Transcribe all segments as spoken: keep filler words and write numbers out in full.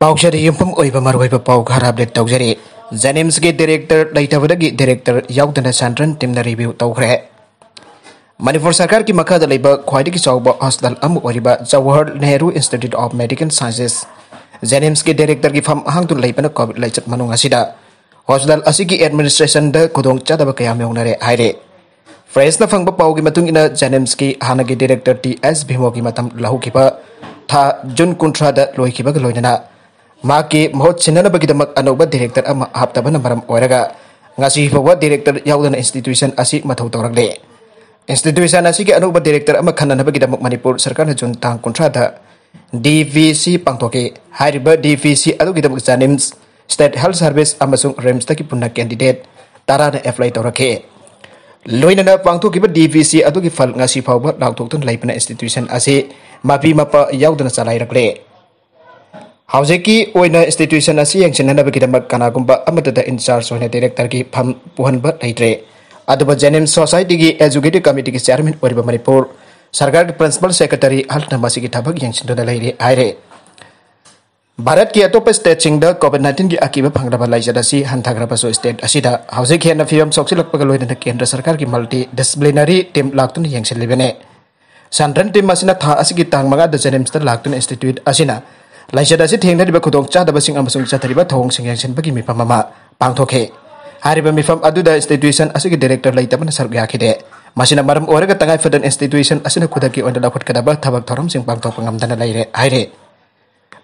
ꯄꯥꯎꯖꯔꯤ ꯌꯨꯝꯐꯝ ꯑꯣꯏꯕ ꯃꯔꯨꯑꯣꯏꯕ ꯄꯥꯎ ꯈꯔ ꯑꯞꯗꯦꯠ ꯇꯧꯖꯔꯤ꯫ ꯖꯦꯅꯤꯝꯁꯀꯤ ꯗꯤꯔꯦꯛꯇꯔ ꯂꯩꯇꯕꯗꯒꯤ ꯗꯤꯔꯦꯛꯇꯔ ꯌꯥꯎꯗꯅ ꯁꯦꯟꯇ꯭ꯔꯦꯜ ꯇꯤꯝꯅ ꯔꯤꯚ꯭ꯌꯨ ꯇꯧꯈ꯭ꯔꯦ꯫ ꯃꯅꯤꯄꯨꯔ ꯁꯔꯀꯥꯔꯒꯤ ꯃꯈꯥꯗ ꯂꯩꯕ ꯈ꯭ꯋꯥꯏꯗꯒꯤ ꯆꯥꯎꯕ ꯍꯣꯁꯄꯤꯇꯥꯜ ꯑꯃ ꯑꯣꯏꯔꯤꯕ Jawahar Nehru institute of medical sciences, ꯖꯦꯅꯤꯝꯁꯀꯤ ꯗꯤꯔꯦꯛꯇꯔꯒꯤ ꯐꯝ ꯍꯥꯡꯗꯨꯅ ꯂꯩꯕꯅ ꯀꯣꯚꯤꯗ ꯂꯥꯏꯆꯠ ꯃꯅꯨꯡ ꯑꯁꯤꯗ ꯍꯣꯁꯄꯤꯇꯥꯜ ꯑꯁꯤꯒꯤ ꯑꯦꯗꯃꯤꯅꯤꯁꯇ꯭ꯔꯦꯁꯟꯗ ꯈꯨꯗꯣꯡꯆꯥꯗꯕ ꯀꯌꯥ ꯃꯥꯌꯣꯛꯅꯔꯦ ꯍꯥꯏꯔꯦ꯫ ꯄ꯭ꯔꯦꯁꯅ ꯐꯪꯕ ꯄꯥꯎꯒꯤ ꯃꯇꯨꯡ ꯏꯟꯅ, ꯖꯦꯅꯤꯝꯁꯀꯤ ꯍꯥꯟꯅꯒꯤ ꯗꯤꯔꯦꯛꯇꯔ ꯇꯤ ꯑꯦꯁ ꯚꯤꯃꯣꯒꯤ ꯃꯇꯝ ꯂꯧꯈꯤꯕ ꯊꯥ ꯖꯨꯟ ꯀꯨꯟꯊ꯭ꯔꯥꯗ ꯂꯣꯏꯈꯤꯕꯒ ꯂꯣꯏꯅꯅ ꯃꯍꯥꯛꯀꯤ ꯃꯍꯨꯠ ꯁꯤꯟꯅꯅꯕꯒꯤꯗꯃꯛ ꯑꯅꯧꯕ ꯗꯤꯔꯦꯛꯇꯔ ꯑꯃ ꯍꯥꯞꯇꯕꯅ ꯃꯔꯝ ꯑꯣꯏꯔꯒ ꯉꯁꯤ ꯐꯥꯎꯕ ꯗꯤꯔꯦꯛꯇꯔ ꯌꯥꯎꯗꯅ ꯏꯟꯁꯇꯤꯇ꯭ꯌꯨꯁꯟ ꯑꯁꯤ ꯃꯊꯧ ꯇꯧꯔꯛꯂꯤ꯫ ꯏꯟꯁꯇꯤꯇ꯭ꯌꯨꯁꯟ ꯑꯁꯤꯒꯤ ꯑꯅꯧꯕ ꯗꯤꯔꯦꯛꯇꯔ ꯑꯃ ꯈꯟꯅꯅꯕꯒꯤꯗꯃꯛ ꯃꯅꯤꯄꯨꯔ ꯁꯔꯀꯥꯔꯅ ꯖꯨꯟ ꯇꯥꯡ ꯀꯨꯟꯊ꯭ꯔꯥꯗ ꯗꯤ ꯚꯤ ꯁꯤ ꯄꯥꯡꯊꯣꯛꯈꯤ꯫ ꯍꯥꯏꯔꯤꯕ ꯗꯤ ꯚꯤ ꯁꯤ ꯑꯗꯨꯒꯤꯗꯃꯛ ꯖꯦꯅꯤꯝꯁ, ꯁ꯭ꯇꯦꯠ ꯍꯦꯜꯊ ꯁꯔꯚꯤꯁ ꯑꯃꯁꯨꯡ ꯔꯤꯝꯁꯇꯒꯤ ꯄꯨꯟꯅ ꯀꯦꯟꯗꯤꯗꯦꯠ ꯇꯔꯥꯅ ꯑꯦꯄ꯭ꯂꯥꯏ ꯇꯧꯔꯛꯈꯤ꯫ ꯂꯣꯏꯅꯅ ꯄꯥꯡꯊꯣꯛꯈꯤꯕ ꯗꯤ ꯚꯤ ꯁꯤ ꯑꯗꯨꯒꯤ ꯐꯜ ꯉꯁꯤ ꯐꯥꯎꯕ ꯂꯥꯎꯊꯣꯛꯇꯨꯅ ꯂꯩꯕꯅ ꯏꯟꯁꯇꯤꯇ꯭ꯌꯨꯁꯟ ꯑꯁꯤ ꯃꯄꯤ ꯃꯄꯥ ꯌꯥꯎꯗꯅ ꯆꯂꯥꯏꯔꯛꯂꯦ꯫ ꯍꯧꯖꯤꯛꯀꯤ ꯑꯣꯏꯅ ꯏꯟꯁꯇꯤꯇ꯭ꯌꯨꯁꯟ ꯑꯁꯤ ꯌꯦꯡꯁꯤꯟꯅꯅꯕꯒꯤꯗꯃꯛ ꯀꯅꯥꯒꯨꯝꯕ ꯑꯃꯠꯇꯗ ꯏꯟꯆꯥꯔꯖ ꯑꯣꯏꯅ ꯗꯤꯔꯦꯛꯇꯔꯒꯤ ꯐꯝ ꯄꯨꯍꯟꯕ ꯂꯩꯇ꯭ꯔꯦ꯫ ꯑꯗꯨꯕꯨ ꯖꯦꯅꯤꯝꯁ ꯁꯣꯁꯥꯏꯇꯤꯒꯤ ꯑꯦꯛꯖꯤꯀ꯭ꯌꯨꯇꯤꯚ ꯀꯃꯤꯇꯤꯒꯤ ꯆꯤꯌꯥꯔꯃꯦꯟ ꯑꯣꯏꯔꯤꯕ ꯃꯅꯤꯄꯨꯔ ꯁꯔꯀꯥꯔꯒꯤ ꯄ꯭ꯔꯤꯟꯁꯤꯄꯥꯜ ꯁꯦꯀ꯭ꯔꯦꯇꯔꯤ ꯍꯦꯜꯊꯅ ꯃꯁꯤꯒꯤ ꯊꯕꯛ ꯌꯦꯡꯁꯤꯟꯗꯨꯅ ꯂꯩꯔꯦ ꯍꯥꯏꯔꯦ꯫ ꯚꯥꯔꯠꯀꯤ ꯑꯇꯣꯞꯄ ꯁ꯭ꯇꯦꯠꯁꯤꯡꯗ ꯀꯣꯚꯤꯗ ꯅꯥꯏꯟꯇꯤꯟꯒꯤ ꯑꯀꯤꯕ ꯐꯪꯂꯕ ꯂꯥꯏꯆꯠ ꯑꯁꯤ ꯍꯟꯊꯈ꯭ꯔꯕꯁꯨ, ꯁ꯭ꯇꯦꯠ ꯑꯁꯤꯗ ꯍꯧꯖꯤꯛ ꯍꯦꯟꯅ ꯐꯤꯕꯝ ꯁꯣꯛꯆꯤꯜꯂꯛꯄꯒ ꯂꯣꯏꯅꯅ ꯀꯦꯟꯗ꯭ꯔ ꯁꯔꯀꯥꯔꯒꯤ ꯃꯜꯇꯤ ꯗꯤꯁꯤꯄ꯭ꯂꯤꯅꯔꯤ ꯇꯤꯝ ꯂꯥꯛꯇꯨꯅ ꯌꯦꯡꯁꯤꯜꯂꯤꯕꯅꯤ꯫ ꯁꯦꯟꯇ꯭ꯔꯦꯜ ꯇꯤꯝ ꯑꯁꯤꯅ ꯊꯥ ꯑꯁꯤꯒꯤ ꯇꯥꯡ ꯃꯉꯥꯗ ꯖꯦꯅꯤꯝꯁꯇ ꯂꯥꯛꯇꯨꯅ ꯏꯟꯁꯇꯤꯇ꯭ꯌꯨꯠ ꯑꯁꯤꯅ ꯂꯥꯏꯆꯠ ꯑꯁꯤ ꯊꯦꯡꯅꯔꯤꯕ ꯈꯨꯗꯣꯡꯆꯥꯗꯕꯁꯤꯡ ꯑꯃꯁꯨꯡ ꯆꯠꯊꯔꯤꯕ ꯊꯧꯑꯣꯡꯁꯤꯡ ꯌꯦꯡꯁꯤꯟꯕꯒꯤ ꯃꯤꯐꯝ ꯑꯃ ꯄꯥꯡꯊꯣꯛꯈꯤ꯫ ꯍꯥꯏꯔꯤꯕ ꯃꯤꯐꯝ ꯑꯗꯨꯗ ꯏꯟꯁꯇꯤꯇ꯭ꯌꯨꯁꯟ ꯑꯁꯤꯒꯤ ꯗꯤꯔꯦꯛꯇꯔ ꯂꯩꯇꯕꯅ ꯁꯔꯨꯛ ꯌꯥꯈꯤꯗꯦ꯫ ꯃꯁꯤꯅ ꯃꯔꯝ ꯑꯣꯏꯔꯒ ꯇꯉꯥꯏꯐꯗꯅ ꯏꯟꯁꯇꯤꯇ꯭ꯌꯨꯁꯟ ꯑꯁꯤꯅ ꯈꯨꯗꯛꯀꯤ ꯑꯣꯏꯅ ꯂꯧꯈꯠꯀꯗꯕ ꯊꯕꯛ ꯊꯧꯔꯝꯁꯤꯡ ꯄꯥꯡꯊꯣꯛꯄ ꯉꯝꯗꯅ ꯂꯩꯔꯦ ꯍꯥꯏꯔꯤ꯫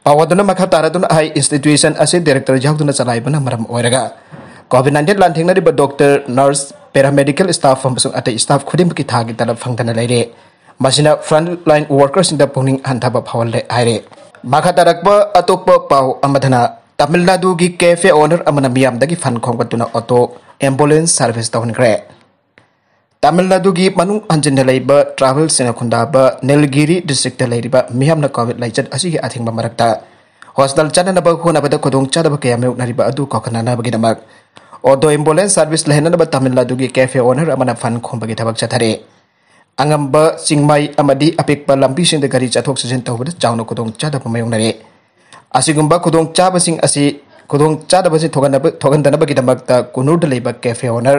ꯄꯥꯎ ꯑꯗꯨꯅ ꯃꯈꯥ ꯇꯥꯔꯗꯨꯅ ꯍꯥꯏ, ꯏꯟꯁꯇꯤꯇ꯭ꯌꯨꯁꯟ ꯑꯁꯤ ꯗꯤꯔꯦꯛꯇꯔ ꯌꯥꯎꯗꯅ ꯆꯂꯥꯏꯕꯅ ꯃꯔꯝ ꯑꯣꯏꯔꯒ ꯀꯣꯚꯤꯗ ꯅꯥꯏꯟꯇꯤꯟ ꯂꯥꯟꯊꯦꯡꯅꯔꯤꯕ ꯗꯣꯛꯇꯔ, ꯅꯔꯁ, ꯄꯦꯔꯥꯃꯦꯗꯤꯀꯦꯜ ꯁ꯭ꯇꯥꯐ ꯑꯃꯁꯨꯡ ꯑꯇꯩ ꯁ꯭ꯇꯥꯐ ꯈꯨꯗꯤꯡꯃꯛꯀꯤ ꯊꯥꯒꯤ ꯇꯂꯕ ꯐꯪꯗꯅ ꯂꯩꯔꯦ꯫ ꯃꯁꯤꯅ ꯐ꯭ꯔꯟꯠ ꯂꯥꯏꯟ ꯋꯥꯔꯀꯔꯁꯤꯡꯗ ꯄꯨꯛꯅꯤꯡ ꯍꯟꯊꯕ ꯐꯥꯎꯍꯜꯂꯦ ꯍꯥꯏꯔꯦ꯫ ꯃꯈꯥ ꯇꯥꯔꯛꯄ ꯑꯇꯣꯞꯄ ꯄꯥꯎ ꯑꯃꯗꯅ, ꯇꯥꯃꯤꯜ ꯅꯥꯗꯨꯒꯤ ꯀꯦꯐꯦ ꯑꯣꯅꯔ ꯑꯃꯅ ꯃꯤꯌꯥꯝꯗꯒꯤ ꯐꯟ ꯈꯣꯝꯒꯠꯇꯨꯅ ꯑꯣꯇꯣ ꯑꯦꯝꯕꯨꯂꯦꯟꯁ ꯁꯥꯔꯚꯤꯁ ꯇꯧꯍꯟꯈ꯭ꯔꯦ꯫ ꯇꯥꯃꯤꯜ ꯅꯥꯗꯨꯒꯤ ꯃꯅꯨꯡ ꯍꯟꯖꯤꯟꯅ ꯂꯩꯕ ꯇ꯭ꯔꯥꯏꯕꯦꯜꯁꯤꯡꯅ ꯈꯨꯟꯗꯥꯕ ꯅꯤꯜꯒꯤꯔꯤ ꯗꯤꯁꯇ꯭ꯔꯤꯛꯇ ꯂꯩꯔꯤꯕ ꯃꯤꯌꯥꯝꯅ ꯀꯣꯚꯤꯗ ꯂꯥꯏꯆꯠ ꯑꯁꯤꯒꯤ ꯑꯊꯤꯡꯕ ꯃꯔꯛꯇ ꯍꯣꯁꯄꯤꯇꯥꯜ ꯆꯠꯅꯅꯕ ꯍꯣꯠꯅꯕꯗ ꯈꯨꯗꯣꯡꯆꯥꯗꯕ ꯀꯌꯥ ꯃꯥꯌꯣꯛꯅꯔꯤꯕ ꯑꯗꯨ ꯀꯣꯛꯍꯟꯅꯅꯕꯒꯤꯗꯃꯛ ꯑꯣꯇꯣ ꯑꯦꯝꯕꯨꯂꯦꯟꯁ ꯁꯥꯔꯚꯤꯁ ꯂꯩꯍꯟꯅꯅꯕ ꯇꯥꯃꯤꯜ ꯅꯥꯗꯨꯒꯤ ꯀꯦꯐꯦ ꯑꯣꯅꯔ ꯑꯃꯅ ꯐꯟ ꯈꯣꯝꯕꯒꯤ ꯊꯕꯛ ꯆꯠꯊꯔꯤ꯫ ꯑꯉꯝꯕ ꯆꯤꯡꯃꯥꯏ ꯑꯃꯗꯤ ꯑꯄꯤꯛꯄ ꯂꯝꯕꯤꯁꯤꯡꯗ ꯒꯥꯔꯤ ꯆꯠꯊꯣꯛ ꯆꯠꯁꯤꯟ ꯇꯧꯕꯗ ꯆꯥꯎꯅ ꯈꯨꯗꯣꯡꯆꯥꯗꯕ ꯃꯥꯌꯣꯛꯅꯔꯦ꯫ ꯑꯁꯤꯒꯨꯝꯕ ꯈꯨꯗꯣꯡꯆꯥꯕꯁꯤꯡ ꯑꯁꯤ, ꯈꯨꯗꯣꯡꯆꯥꯗꯕꯁꯤꯡ ꯊꯣꯛꯍꯟꯅꯕ, ꯊꯣꯛꯍꯟꯗꯅꯕꯒꯤꯗꯃꯛꯇ ꯀꯨꯅꯨꯔꯗ ꯂꯩꯕ cafe owner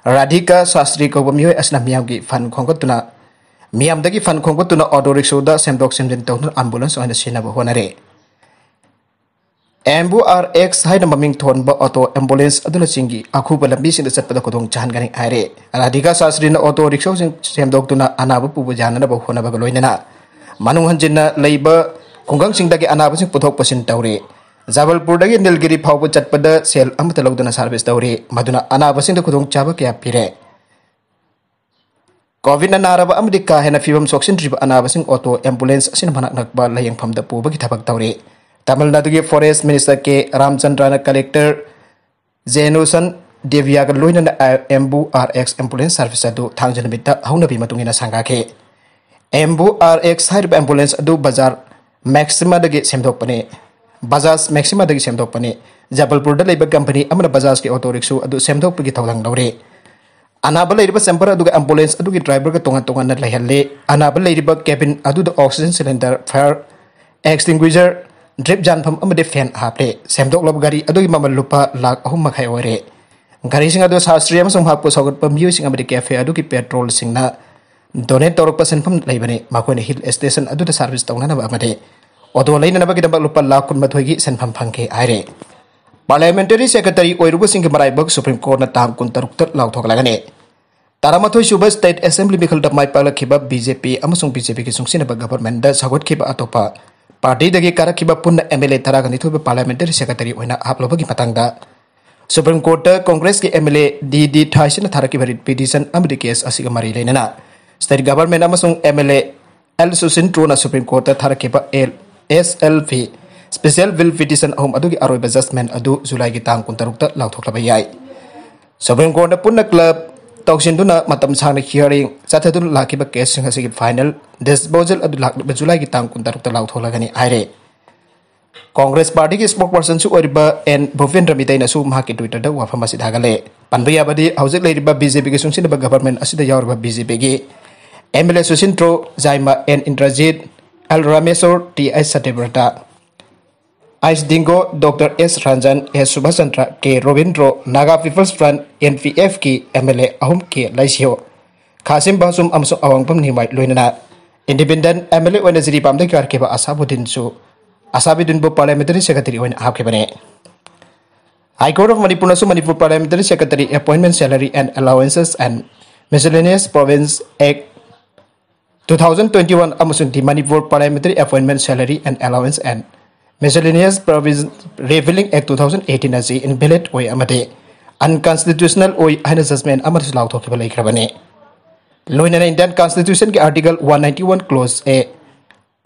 ꯔꯥꯙꯤꯀꯥ ꯁꯥꯁꯇ꯭ꯔꯤ ꯀꯧꯕ ꯃꯤꯑꯣꯏ ꯑꯁꯤꯅ ꯃꯤꯌꯥꯝꯒꯤ ꯐꯟ ꯈꯣꯝꯒꯠꯇꯨꯅ, ꯃꯤꯌꯥꯝꯗꯒꯤ ꯐꯟ ꯈꯣꯝꯒꯠꯇꯨꯅ auto ꯔꯤꯛꯁꯣꯗ ꯁꯦꯝꯗꯣꯛ ꯁꯦꯝꯖꯤꯟ ꯇꯧꯗꯨꯅ ambulance ꯑꯣꯏꯅ ꯁꯤꯖꯤꯟꯅꯕ ꯍꯣꯠꯅꯔꯦ꯫ ꯑꯦꯝꯕꯨ RX ꯍꯥꯏꯅ ꯃꯃꯤꯡ ꯊꯣꯟꯕ auto ambulance ꯑꯗꯨꯅ ꯆꯤꯡꯒꯤ ꯑꯈꯨꯕ ꯂꯝꯕꯤꯁꯤꯡꯗ ꯆꯠꯄꯗ ꯈꯨꯗꯣꯡ ꯆꯥꯍꯟꯒꯅꯤ ꯍꯥꯏꯔꯦ꯫ ꯔꯥꯙꯤꯀꯥ ꯁꯥꯁꯇ꯭ꯔꯤꯅ auto ꯔꯤꯛꯁꯣꯁꯤꯡ ꯁꯦꯝꯗꯣꯛꯇꯨꯅ ꯑꯅꯥꯕ ꯄꯨꯕ ꯌꯥꯅꯅꯕ ꯍꯣꯠꯅꯕꯒ ꯂꯣꯏꯅꯅ ꯃꯅꯨꯡ ꯍꯟꯖꯤꯟꯅ ꯂꯩꯕ ꯈꯨꯡꯒꯪꯁꯤꯡꯗꯒꯤ ꯑꯅꯥꯕꯁꯤꯡ ꯄꯨꯊꯣꯛ ꯄꯨꯁꯤꯟ ꯇꯧꯔꯤ꯫ ꯖꯕꯜꯄꯨꯔꯗꯒꯤ ꯅꯤꯜꯒꯤꯔꯤ ꯐꯥꯎꯕ ꯆꯠꯄꯗ ꯁꯦꯜ ꯑꯃꯠꯇ ꯂꯧꯗꯅ service ꯇꯧꯔꯤ, ꯃꯗꯨꯅ ꯑꯅꯥꯕꯁꯤꯡꯗ ꯈꯨꯗꯣꯡꯆꯥꯕ ꯀꯌꯥ ꯄꯤꯔꯦ꯫ ꯀꯣꯚꯤꯗꯅ ꯅꯥꯔꯕ ꯑꯃꯗꯤ ꯀꯥ ꯍꯦꯟꯅ ꯐꯤꯕꯝ ꯁꯣꯛꯆꯤꯟꯗ꯭ꯔꯤꯕ ꯑꯅꯥꯕꯁꯤꯡ auto ambulance ꯑꯁꯤꯅ ꯃꯅꯥꯛ ꯅꯛꯄ ꯂꯥꯌꯦꯡꯐꯝꯗ ꯄꯨꯕꯒꯤ ꯊꯕꯛ ꯇꯧꯔꯤ꯫ ꯇꯥꯃꯤꯜ ꯅꯥꯗꯨꯒꯤ forest minister ꯀꯦ ꯔꯥꯝꯆꯟꯗ꯭ꯔꯅ collector ꯖꯦꯅꯨꯁꯟ ꯗꯦꯕꯤꯌꯥꯒ ꯂꯣꯏꯅꯅ ꯑꯦꯝꯕꯨ RX ambulance service ꯑꯗꯨ ꯊꯥꯡꯖ ꯅꯨꯃꯤꯠꯇ ꯍꯧꯅꯕꯤ ꯃꯇꯨꯡ ꯏꯟꯅ ꯁꯪꯒꯥꯈꯤ꯫ ꯑꯦꯝꯕꯨ RX ꯍꯥꯏꯔꯤꯕ ambulance ꯑꯗꯨ ꯕꯖꯥꯔ ꯃꯦꯛꯁꯤꯃꯥꯗꯒꯤ ꯁꯦꯝꯗꯣꯛꯄꯅꯤ꯫ ꯕꯖꯥꯖ ꯃꯦꯛꯁꯤꯃꯥꯗꯒꯤ ꯁꯦꯝꯗꯣꯛꯄꯅꯤ꯫ ꯖꯕꯜꯄꯨꯔꯗ ꯂꯩꯕ company ꯑꯃꯅ ꯕꯖꯥꯖꯀꯤ auto ꯔꯤꯛꯁꯣ ꯑꯗꯨ ꯁꯦꯝꯗꯣꯛꯄꯒꯤ ꯊꯧꯗꯥꯡ ꯂꯧꯔꯤ꯫ ꯑꯅꯥꯕ ꯂꯩꯔꯤꯕ chamber ꯑꯗꯨꯒ ambulance ꯑꯗꯨꯒꯤ driverꯒ ꯇꯣꯉꯥꯟ ꯇꯣꯉꯥꯟꯅ ꯂꯩꯍꯜꯂꯤ꯫ ꯑꯅꯥꯕ ꯂꯩꯔꯤꯕ cabin ꯑꯗꯨꯗ oxygen cylinder, fire extinguisher, drip ꯌꯥꯟꯐꯝ ꯑꯃꯗꯤ fan ꯍꯥꯞꯂꯦ꯫ ꯁꯦꯝꯗꯣꯛꯂꯕ ꯒꯥꯔꯤ ꯑꯗꯨꯒꯤ ꯃꯃꯜ ꯂꯨꯄꯥ ꯂꯥꯈ ꯑꯍꯨꯝ ꯃꯈꯥꯏ ꯑꯣꯏꯔꯦ꯫ ꯒꯥꯔꯤꯁꯤꯡ ꯑꯗꯨ ꯁꯥꯁꯇ꯭ꯔꯤ ꯑꯃꯁꯨꯡ ꯃꯍꯥꯛꯄꯨ ꯁꯧꯒꯠꯄ ꯃꯤꯑꯣꯏꯁꯤꯡ ꯑꯃꯗꯤ cafe ꯑꯗꯨꯒꯤ patrolꯁꯤꯡꯅ donate ꯇꯧꯔꯛꯄ ꯁꯦꯟꯐꯝ ꯂꯩꯕꯅꯤ꯫ ꯃꯈꯣꯏꯅ hill station ꯑꯗꯨꯗ service ꯇꯧꯅꯅꯕ ꯑꯃꯗꯤ auto ꯂꯩꯅꯅꯕꯒꯤꯗꯃꯛ ꯂꯨꯄꯥ ꯂꯥꯈ ꯀꯨꯟꯃꯥꯊꯣꯏꯒꯤ ꯁꯦꯟꯐꯝ ꯐꯪꯈꯤ ꯍꯥꯏꯔꯦ꯫ Parliamentary secretary ꯑꯣꯏꯔꯨꯕꯁꯤꯡꯒꯤ ꯃꯔꯥꯏꯕꯛ Supreme Courtꯅ ꯇꯥꯡ ꯀꯨꯟꯇꯔꯨꯛꯇ ꯂꯥꯎꯊꯣꯛꯂꯒꯅꯤ꯫ ꯇꯔꯥꯃꯥꯊꯣꯏ ꯁꯨꯕ state assembly ꯃꯤꯈꯜꯗ ꯃꯥꯏ ꯄꯥꯛꯂꯛꯈꯤꯕ BJP ꯑꯃꯁꯨꯡ BJPꯒꯤ ꯆꯨꯡꯁꯤꯟꯅꯕ governmentꯗ ꯁꯧꯒꯠꯈꯤꯕ ꯑꯇꯣꯞꯄ partyꯗꯒꯤ ꯀꯥꯔꯛꯈꯤꯕ ꯄꯨꯟꯅ MLA ꯇꯔꯥꯒ ꯅꯤꯊꯣꯏꯕꯨ parliamentary secretary ꯑꯣꯏꯅ ꯍꯥꯞꯂꯨꯕꯒꯤ ꯃꯇꯥꯡꯗ Supreme Courtꯇ Congressꯀꯤ MLA D D ꯊꯥꯏꯁꯤꯅ ꯊꯥꯔꯛꯈꯤꯕ writ petition ꯑꯃꯗꯤ case ꯑꯁꯤꯒ ꯃꯔꯤ ꯂꯩꯅꯅ state government ꯑꯃꯁꯨꯡ MLA ꯑꯦꯜ ꯁꯨꯁꯤꯟꯇ꯭ꯔꯣꯅ Supreme Courtꯇ ꯊꯥꯔꯛꯈꯤꯕ L, SLP special bill petition ꯑꯍꯨꯝ ꯑꯗꯨꯒꯤ ꯑꯔꯣꯏꯕ judgment ꯑꯗꯨ ꯖꯨꯂꯥꯏꯒꯤ ꯇꯥꯡ ꯀꯨꯟꯇꯔꯨꯛꯇ ꯂꯥꯎꯊꯣꯛꯂꯕ ꯌꯥꯏ꯫ Supreme Courtꯅ ꯄꯨꯟꯅ club ꯇꯧꯁꯤꯟꯗꯨꯅ ꯃꯇꯝ ꯁꯥꯡꯅ hearing ꯆꯠꯊꯗꯨꯅ ꯂꯥꯛꯈꯤꯕ caseꯁꯤꯡ ꯑꯁꯤꯒꯤ final disposal ꯑꯗꯨ ꯂꯥꯛꯂꯤꯕ ꯖꯨꯂꯥꯏꯒꯤ ꯇꯥꯡ ꯀꯨꯟꯇꯔꯨꯛꯇ ꯂꯥꯎꯊꯣꯛꯂꯒꯅꯤ ꯍꯥꯏꯔꯦ꯫ Congress partyꯒꯤ spokespersonꯁꯨ ꯑꯣꯏꯔꯤꯕ ꯑꯦꯟ ꯚꯨꯄꯦꯟꯗ꯭ꯔ ꯃꯤꯇꯩꯅꯁꯨ ꯃꯍꯥꯛꯀꯤ Twitterꯗ ꯋꯥꯐꯝ ꯑꯁꯤ ꯊꯥꯒꯠꯂꯦ꯫ ꯄꯟꯕ ꯌꯥꯕꯗꯤ ꯍꯧꯖꯤꯛ ꯂꯩꯔꯤꯕ BJPꯒꯤ ꯆꯨꯡꯁꯤꯟꯅꯕ government ꯑꯁꯤꯗ ꯌꯥꯎꯔꯤꯕ BJPꯒꯤ MLA Susindro, Jaima, N Indrajit, L Rameshwar, T H Satyabrata, H Dingo, doctor S Ranjan, S Subhas Chandra, K Robindro, Naga people's front, N P ꯑꯦꯐꯀꯤ ꯑꯦꯝ ꯑꯦꯜ ꯑꯦ ꯑꯍꯨꯝ, ꯀꯦ ꯂꯩꯁꯤꯌꯣ, ꯈꯥꯁꯤꯝ ꯕꯥꯁꯨꯝ ꯑꯃꯁꯨꯡ ꯑꯋꯥꯡꯕꯝ ꯅꯤꯃꯥꯏ ꯂꯣꯏꯅꯅ ꯏꯟꯗꯤꯄꯦꯟꯗꯦꯟꯠ ꯑꯦꯝ ꯑꯦꯜ ꯑꯦ ꯑꯣꯏꯅ ꯖꯤꯔꯤꯕꯥꯝꯗꯒꯤ ꯀꯥꯔꯛꯈꯤꯕ ꯑꯁꯥꯕꯨꯗꯤꯟꯁꯨ, ꯑꯁꯥꯕꯨꯗꯤꯟꯕꯨ ꯄꯥꯔꯂꯤꯌꯥꯃꯦꯟꯇꯔꯤ ꯁꯦꯀ꯭ꯔꯦꯇꯔꯤ ꯑꯣꯏꯅ ꯍꯥꯞꯈꯤꯕꯅꯤ꯫ ꯍꯥꯏ ꯀꯣꯔꯠ ꯑꯣꯐ ꯃꯅꯤꯄꯨꯔꯅꯁꯨ Manipur parliamentary secretary appointment salary and allowances and miscellaneous provisions act two thousand twenty one ꯑꯃꯁꯨꯡ the Manipur parliamentary appointment salary and allowance and miscellaneous provisions repealing act two thousand eighteen ꯑꯁꯤ invalid ꯑꯣꯏ ꯑꯃꯗꯤ ꯑꯟꯀꯟꯁꯇꯤꯇ꯭ꯌꯨꯁꯅꯦꯜ ꯑꯣꯏ ꯍꯥꯏꯅ ꯖꯖꯃꯦꯟꯠ ꯑꯃꯗꯁꯨ ꯂꯥꯎꯊꯣꯛꯈꯤꯕ ꯂꯩꯈ꯭ꯔꯕꯅꯤ꯫ ꯂꯣꯏꯅꯅ ꯏꯟꯗꯤꯌꯟ ꯀꯟꯁꯇꯤꯇ꯭ꯌꯨꯁꯟꯒꯤ article one ninety one clause A,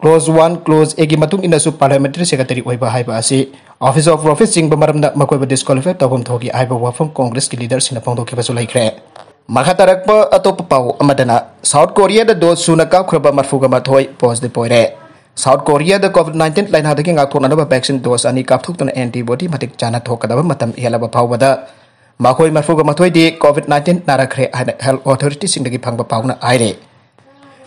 clause one, clause ꯑꯦꯒꯤ ꯃꯇꯨꯡ ꯏꯟꯅꯁꯨ ꯄꯥꯔꯂꯤꯌꯥꯃꯦꯟꯇꯔꯤ ꯁꯦꯀ꯭ꯔꯦꯇꯔꯤ ꯑꯣꯏꯕ ꯍꯥꯏꯕ ꯑꯁꯤ ꯑꯣꯐꯤꯁ ꯑꯣꯐ ꯄ꯭ꯔꯣꯐꯤꯠ ꯆꯤꯡꯕ ꯃꯔꯝꯅ ꯃꯈꯣꯏꯕꯨ ꯗꯤꯁꯀ꯭ꯋꯥꯂꯤꯐꯥꯏ ꯇꯧꯐꯝ ꯊꯣꯛꯏ ꯍꯥꯏꯕ ꯋꯥꯐꯝ ꯀꯣꯡꯒ꯭ꯔꯦꯁꯀꯤ ꯂꯤꯗꯔꯁꯤꯡꯅ ꯐꯣꯡꯗꯣꯛꯈꯤꯕꯁꯨ ꯂꯩꯈ꯭ꯔꯦ꯫ ꯃꯈꯥ ꯇꯥꯔꯛꯄ ꯑꯇꯣꯞꯄ ꯄꯥꯎ ꯑꯃꯗꯅ, ꯁꯥꯎꯠ ꯀꯣꯔꯤꯌꯥꯗ ꯗꯣꯁ ꯁꯨꯅ ꯀꯥꯞꯈ꯭ꯔꯕ ꯃꯔꯐꯨꯒ ꯃꯥꯊꯣꯏ ꯄꯣꯖꯤꯇꯤꯚ ꯑꯣꯏꯔꯦ꯫ ꯁꯥꯎꯠ ꯀꯣꯔꯤꯌꯥꯗ ꯀꯣꯚꯤꯗ ꯅꯥꯏꯟꯇꯤꯟ ꯂꯥꯏꯅꯥꯗꯒꯤ ꯉꯥꯛꯊꯣꯛꯅꯅꯕ ꯚꯦꯛꯁꯤꯟ ꯗꯣꯁ ꯑꯅꯤ ꯀꯥꯞꯊꯣꯛꯇꯨꯅ ꯑꯦꯟꯇꯤꯕꯣꯗꯤ ꯃꯇꯤꯛ ꯆꯥꯅ ꯊꯣꯛꯀꯗꯕ ꯃꯇꯝ ꯍꯦꯜꯂꯕ ꯐꯥꯎꯕꯗ ꯃꯈꯣꯏ ꯃꯔꯐꯨꯒ ꯃꯥꯊꯣꯏꯗꯤ ꯀꯣꯚꯤꯗ ꯅꯥꯏꯟꯇꯤꯟ ꯅꯥꯔꯛꯈ꯭ꯔꯦ ꯍꯥꯏꯅ ꯍꯦꯜꯊ ꯑꯣꯊꯣꯔꯤꯇꯤꯁꯤꯡꯗꯒꯤ ꯐꯪꯕ ꯄꯥꯎꯅ ꯍꯥꯏꯔꯤ꯫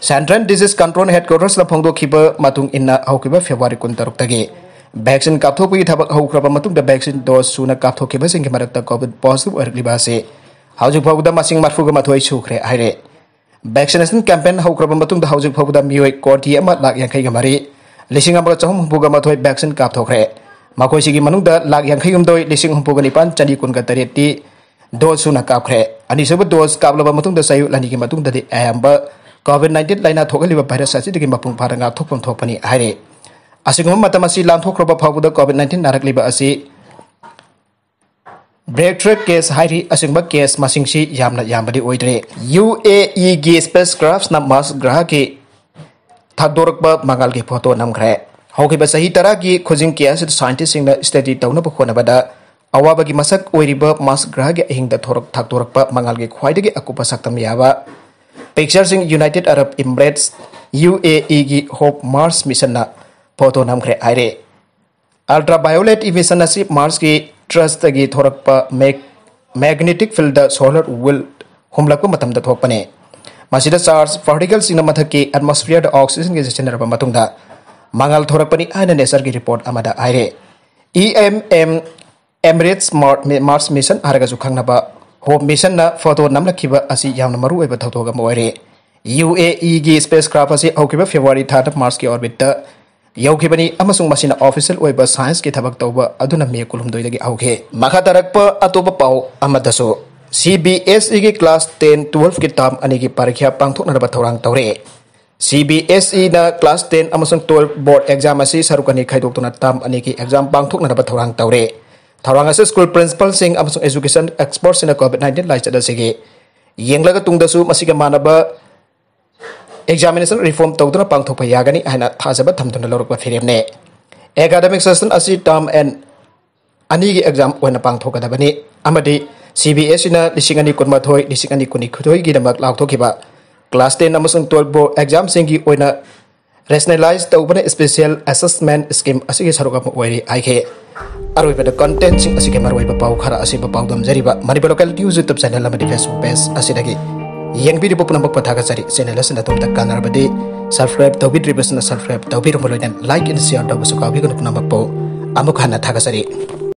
ꯁꯦꯟꯇ꯭ꯔꯦꯜ ꯗꯤꯖꯤꯁ ꯀꯟꯇ꯭ꯔꯣꯜ ꯍꯦꯗꯀ꯭ꯋꯥꯇꯔꯁꯅ ꯐꯣꯡꯗꯣꯛꯈꯤꯕ ꯃꯇꯨꯡ ꯏꯟꯅ, ꯍꯧꯈꯤꯕ ꯐꯦꯕ꯭ꯔꯨꯋꯥꯔꯤ ꯀꯨꯟꯇꯔꯨꯛꯇꯒꯤ ꯚꯦꯛꯁꯤꯟ ꯀꯥꯞꯊꯣꯛꯄꯒꯤ ꯊꯕꯛ ꯍꯧꯈ꯭ꯔꯕ ꯃꯇꯨꯡꯗ ꯚꯦꯛꯁꯤꯟ ꯗꯣꯁ ꯁꯨꯅ ꯀꯥꯞꯊꯣꯛꯈꯤꯕꯁꯤꯡꯒꯤ ꯃꯔꯛꯇ ꯀꯣꯚꯤꯗ ꯄꯣꯖꯤꯇꯤꯚ ꯑꯣꯏꯔꯛꯂꯤꯕ ꯑꯁꯤ ꯍꯧꯖꯤꯛ ꯐꯥꯎꯕꯗ ꯃꯁꯤꯡ ꯃꯔꯐꯨꯒ ꯃꯥꯊꯣꯏ ꯁꯨꯈ꯭ꯔꯦ ꯍꯥꯏꯔꯦ꯫ ꯚꯦꯛꯁꯤꯅꯦꯁꯟ ꯀꯦꯝꯄꯦꯟ ꯍꯧꯈ꯭ꯔꯕ ꯃꯇꯨꯡꯗ ꯍꯧꯖꯤꯛ ꯐꯥꯎꯕꯗ ꯃꯤꯑꯣꯏ ꯀꯣꯇꯤ ꯑꯃ ꯂꯥꯛ ꯌꯥꯡꯈꯩꯒ ꯃꯔꯤ, ꯂꯤꯁꯤꯡ ꯑꯃꯒ ꯆꯍꯨꯝ ꯍꯨꯝꯐꯨꯒ ꯃꯥꯊꯣꯏ ꯚꯦꯛꯁꯤꯟ ꯀꯥꯞꯊꯣꯛꯈ꯭ꯔꯦ꯫ ꯃꯈꯣꯏꯁꯤꯒꯤ ꯃꯅꯨꯡꯗ ꯂꯥꯛ ꯌꯥꯡꯈꯩ ꯍꯨꯝꯗꯣꯏ, ꯂꯤꯁꯤꯡ ꯍꯨꯝꯐꯨꯒ ꯅꯤꯄꯥꯟ, ꯆꯅꯤ ꯀꯨꯟꯒ ꯇꯔꯦꯠꯇꯤ ꯗꯣꯁ ꯁꯨꯅ ꯀꯥꯞꯈ꯭ꯔꯦ꯫ ꯑꯅꯤꯁꯨꯕ ꯗꯣꯁ ꯀꯥꯞꯂꯕ ꯃꯇꯨꯡꯗ ꯆꯌꯣꯜ ꯑꯅꯤꯒꯤ ꯃꯇꯨꯡꯗꯗꯤ ꯑꯌꯥꯝꯕ ꯀꯣꯚꯤꯗ ꯅꯥꯏꯟꯇꯤꯟ ꯂꯥꯏꯅꯥ ꯊꯣꯛꯍꯜꯂꯤꯕ ꯚꯥꯏꯔꯁ ꯑꯁꯤꯗꯒꯤ ꯃꯄꯨꯡ ꯐꯥꯅ ꯉꯥꯛꯊꯣꯛꯐꯝ ꯊꯣꯛꯄꯅꯤ ꯍꯥꯏꯔꯤ꯫ ꯑꯁꯤꯒꯨꯝꯕ ꯃꯇꯝ ꯑꯁꯤ ꯂꯥꯟꯊꯣꯛꯈ꯭ꯔꯕ ꯐꯥꯎꯕꯗ ꯀꯣꯚꯤꯗ ꯅꯥꯏꯟꯇꯤꯟ ꯅꯥꯔꯛꯂꯤꯕ ꯑꯁꯤ ꯕ꯭ꯔꯦꯛ ꯊ꯭ꯔꯨ ꯀꯦꯁ ꯍꯥꯏꯔꯤ꯫ ꯑꯁꯤꯒꯨꯝꯕ ꯀꯦꯁ ꯃꯁꯤꯡꯁꯤ ꯌꯥꯝꯅ ꯌꯥꯝꯕꯗꯤ ꯑꯣꯏꯗ꯭ꯔꯦ꯫ ꯌꯨ ꯑꯦ ꯏꯒꯤ ꯁ꯭ꯄꯦꯁ ꯀ꯭ꯔꯥꯐꯅ ꯃꯥꯔꯁ ꯒ꯭ꯔꯍꯒꯤ ꯊꯥꯗꯣꯔꯛꯄ ꯃꯉꯥꯜꯒꯤ ꯐꯣꯇꯣ ꯅꯝꯈ꯭ꯔꯦ꯫ ꯍꯧꯈꯤꯕ ꯆꯍꯤ ꯇꯔꯥꯒꯤ ꯈꯨꯖꯤꯡ ꯀꯌꯥ ꯑꯁꯤꯗ ꯁꯥꯏꯟꯇꯤꯁꯁꯤꯡꯅ ꯁ꯭ꯇꯗꯤ ꯇꯧꯅꯕ ꯍꯣꯠꯅꯕꯗ ꯑꯋꯥꯕꯒꯤ ꯃꯁꯛ ꯑꯣꯏꯔꯤꯕ ꯃꯥꯔꯁ ꯒ꯭ꯔꯍꯒꯤ ꯑꯍꯤꯡꯗ ꯊꯣꯔꯛ-, ꯊꯥꯗꯣꯔꯛꯄ ꯃꯉꯥꯜꯒꯤ ꯈ꯭ꯋꯥꯏꯗꯒꯤ ꯑꯀꯨꯞꯄ ꯁꯛꯇꯝ ꯌꯥꯕ ꯄꯤꯛꯆꯔꯁꯤꯡ ꯌꯨꯅꯥꯏꯇꯦꯗ ꯑꯔꯕ ꯏꯃꯤꯔꯦꯠꯁ, ꯌꯨ ꯑꯦ ꯏꯒꯤ ꯍꯣꯞ ꯃꯥꯔꯁ ꯃꯤꯁꯟꯅ ꯐꯣꯇꯣ ꯅꯝꯈ꯭ꯔꯦ ꯍꯥꯏꯔꯦ꯫ ꯑꯜꯇ꯭ꯔꯥ ꯚꯥꯏꯑꯣꯂꯦꯠ ꯏꯃꯤꯁꯟ ꯑꯁꯤ ꯃꯥꯔꯁꯀꯤ ꯀ꯭ꯔꯁꯇꯒꯤ ꯊꯣꯔꯛꯄ ꯃꯦꯒ-, ꯃꯦꯒꯅꯦꯇꯤꯛ ꯐꯤꯜꯗ ꯁꯣꯂꯔ ꯋꯤꯜ ꯍꯨꯝꯂꯛꯄ ꯃꯇꯝꯗ ꯊꯣꯛꯄꯅꯤ꯫ ꯃꯁꯤꯗ ꯆꯥꯔꯖ ꯄꯥꯔꯇꯤꯀꯜꯁꯤꯡꯅ ꯃꯊꯛꯀꯤ ꯑꯦꯠꯃꯣꯁꯐꯤꯌꯔꯗ ꯑꯣꯛꯁꯤꯖꯟꯒ ꯆꯦꯁꯤꯟꯅꯔꯕ ꯃꯇꯨꯡꯗ ꯃꯉꯥꯜ ꯊꯣꯔꯛꯄꯅꯤ ꯍꯥꯏꯅ ꯅꯦꯆꯔꯒꯤ ꯔꯤꯄꯣꯔꯠ ꯑꯃꯗ ꯍꯥꯏꯔꯦ꯫ ꯏ ꯑꯦꯝ ꯑꯦꯝ ꯑꯦꯃꯤꯔꯦꯠꯁ ꯃꯥꯔꯁ ꯃꯤꯁꯟ ꯍꯥꯏꯔꯒꯁꯨ ꯈꯪꯅꯕ ꯍꯣꯞ ꯃꯤꯁꯟꯅ ꯐꯣꯇꯣ ꯅꯝꯂꯛꯈꯤꯕ ꯑꯁꯤ ꯌꯥꯝꯅ ꯃꯔꯨꯑꯣꯏꯕ ꯊꯧꯗꯣꯛ ꯑꯃ ꯑꯣꯏꯔꯦ꯫ ꯌꯨ ꯑꯦ ꯏꯒꯤ ꯁ꯭ꯄꯦꯁ ꯀ꯭ꯔꯥꯐ ꯑꯁꯤ ꯍꯧꯈꯤꯕ ꯐꯦꯕ꯭ꯔꯨꯋꯥꯔꯤ ꯊꯥꯗ ꯃꯥꯔꯁꯀꯤ ꯑꯣꯔꯕꯤꯠꯇ ꯌꯧꯈꯤꯕꯅꯤ ꯑꯃꯁꯨꯡ ꯃꯁꯤꯅ ꯑꯣꯐꯤꯁꯤꯌꯦꯜ ꯑꯣꯏꯕ ꯁꯥꯏꯟꯁꯀꯤ ꯊꯕꯛ ꯇꯧꯕ ꯑꯗꯨꯅ ꯃꯦ ꯀꯨꯟꯍꯨꯝꯗꯣꯏꯗꯒꯤ ꯍꯧꯈꯤ꯫ ꯃꯈꯥ ꯇꯥꯔꯛꯄ ꯑꯇꯣꯞꯄ ꯄꯥꯎ ꯑꯃꯗꯁꯨ, ꯁꯤ ꯕꯤ ꯑꯦꯁ ꯏꯒꯤ ꯀ꯭ꯂꯥꯁ ꯇꯦꯟ ꯇꯨꯋꯦꯜꯐꯀꯤ ꯇꯥꯝ ꯑꯅꯤꯒꯤ ꯄꯔꯤꯈ꯭ꯌꯥ ꯄꯥꯡꯊꯣꯛꯅꯅꯕ ꯊꯧꯔꯥꯡ ꯇꯧꯔꯦ꯫ ꯁꯤ ꯕꯤ ꯑꯦꯁ ꯏꯅ ꯀ꯭ꯂꯥꯁ ꯇꯦꯟ ꯑꯃꯁꯨꯡ ꯇꯨꯋꯦꯜꯐ ꯕꯣꯔꯗ ꯑꯦꯛꯖꯥꯝ ꯑꯁꯤ ꯁꯔꯨꯛ ꯑꯅꯤ ꯈꯥꯏꯗꯣꯛꯇꯨꯅ ꯇꯥꯝ ꯑꯅꯤꯒꯤ ꯑꯦꯛꯖꯥꯝ ꯄꯥꯡꯊꯣꯛꯅꯅꯕ ꯊꯧꯔꯥꯡ ꯇꯧꯔꯦ꯫ ꯊꯧꯔꯥꯡ ꯑꯁꯤ ꯁ꯭ꯀꯨꯜ ꯄ꯭ꯔꯤꯟꯁꯤꯄꯥꯜꯁꯤꯡ ꯑꯃꯁꯨꯡ ꯑꯦꯖꯨꯀꯦꯁꯟ ꯑꯦꯛꯁꯄꯔꯠꯁꯤꯡꯅ ꯀꯣꯚꯤꯗ ꯅꯥꯏꯟꯇꯤꯟ ꯂꯥꯏꯆꯠ ꯑꯁꯤꯒꯤ ꯌꯦꯡꯂꯒ ꯇꯨꯡꯗꯁꯨ ꯃꯁꯤꯒ ꯃꯥꯟꯅꯕ ꯑꯦꯛꯖꯥꯃꯤꯅꯦꯁꯟ ꯔꯤꯐꯣꯔꯝ ꯇꯧꯗꯨꯅ ꯄꯥꯡꯊꯣꯛꯄ ꯌꯥꯒꯅꯤ ꯍꯥꯏꯅ ꯊꯥꯖꯕ ꯊꯝꯗꯨꯅ ꯂꯧꯔꯛꯄ ꯐꯤꯔꯦꯞꯅꯦ꯫ ꯑꯦꯀꯥꯗꯃꯤꯛ ꯁꯦꯁꯟ ꯑꯁꯤ ꯇꯥꯔꯝ ꯑꯦꯟ ꯑꯅꯤꯒꯤ ꯑꯦꯛꯖꯥꯝ ꯑꯣꯏꯅ ꯄꯥꯡꯊꯣꯛꯀꯗꯕꯅꯤ ꯑꯃꯗꯤ ꯁꯤ ꯕꯤ ꯑꯦꯁ ꯏꯅ ꯂꯤꯁꯤꯡ ꯑꯅꯤ ꯀꯨꯟꯃꯥꯊꯣꯏ, ꯂꯤꯁꯤꯡ ꯑꯅꯤ ꯀꯨꯟꯅꯤꯊꯣꯏꯒꯤꯗꯃꯛ ꯂꯥꯎꯊꯣꯛꯈꯤꯕ ꯀ꯭ꯂꯥꯁ ꯇꯦꯟ ꯑꯃꯁꯨꯡ ꯇꯨꯋꯦꯜꯐ ꯕꯣꯔꯗ ꯑꯦꯛꯖꯥꯝꯁꯤꯡꯒꯤ ꯑꯣꯏꯅ ꯔꯦꯁꯅꯦꯂꯥꯏꯖ ꯇꯧꯕꯅ ꯁ꯭ꯄꯦꯁꯤꯌꯦꯜ ꯑꯦꯁꯦꯁꯃꯦꯟ ꯁ꯭ꯀꯤꯝ ꯑꯁꯤꯒꯤ ꯁꯔꯨꯛ ꯑꯃ ꯑꯣꯏꯔꯤ ꯍꯥꯏꯈꯤ꯫ ꯑꯔꯣꯏꯕꯗ ꯀꯟꯇꯦꯟꯁꯤꯡ ꯑꯁꯤꯒꯤ ꯃꯔꯨꯑꯣꯏꯕ ꯄꯥꯎ ꯈꯔ ꯑꯁꯤꯕꯨ ꯄꯥꯎꯗꯝꯖꯔꯤꯕ ꯃꯅꯤꯄꯨꯔ ꯂꯣꯀꯦꯜ ꯅ꯭ꯌꯨꯁ ꯌꯨꯇ꯭ꯌꯨꯕ ꯆꯦꯅꯦꯜ ꯑꯃꯗꯤ ꯐꯦꯁꯕꯨꯛ ꯄꯦꯖ ꯑꯁꯤꯗꯒꯤ ꯌꯦꯡꯕꯤꯔꯤꯕ ꯄꯨꯝꯅꯃꯛꯄꯨ ꯊꯥꯒꯠꯆꯔꯤ꯫ ꯆꯦꯅꯦꯜ ꯑꯁꯤꯅ ꯑꯗꯣꯝꯗ ꯀꯥꯟꯅꯔꯕꯗꯤ ꯁꯕꯁꯀ꯭ꯔꯥꯏꯕ ꯇꯧꯕꯤꯗ꯭ꯔꯤꯕꯁꯤꯅ ꯁꯕꯁꯀ꯭ꯔꯥꯏꯕ ꯇꯧꯕꯤꯔꯝꯕ ꯂꯣꯏꯅꯅ ꯂꯥꯏꯛ ꯑꯦꯟ ꯁꯤꯌꯔ ꯇꯧꯕꯁꯨ ꯀꯥꯎꯕꯤꯒꯅꯨ꯫ ꯄꯨꯝꯅꯃꯛꯄꯨ ꯑꯃꯨꯛ ꯍꯟꯅ ꯊꯥꯒꯠꯆꯔꯤ꯫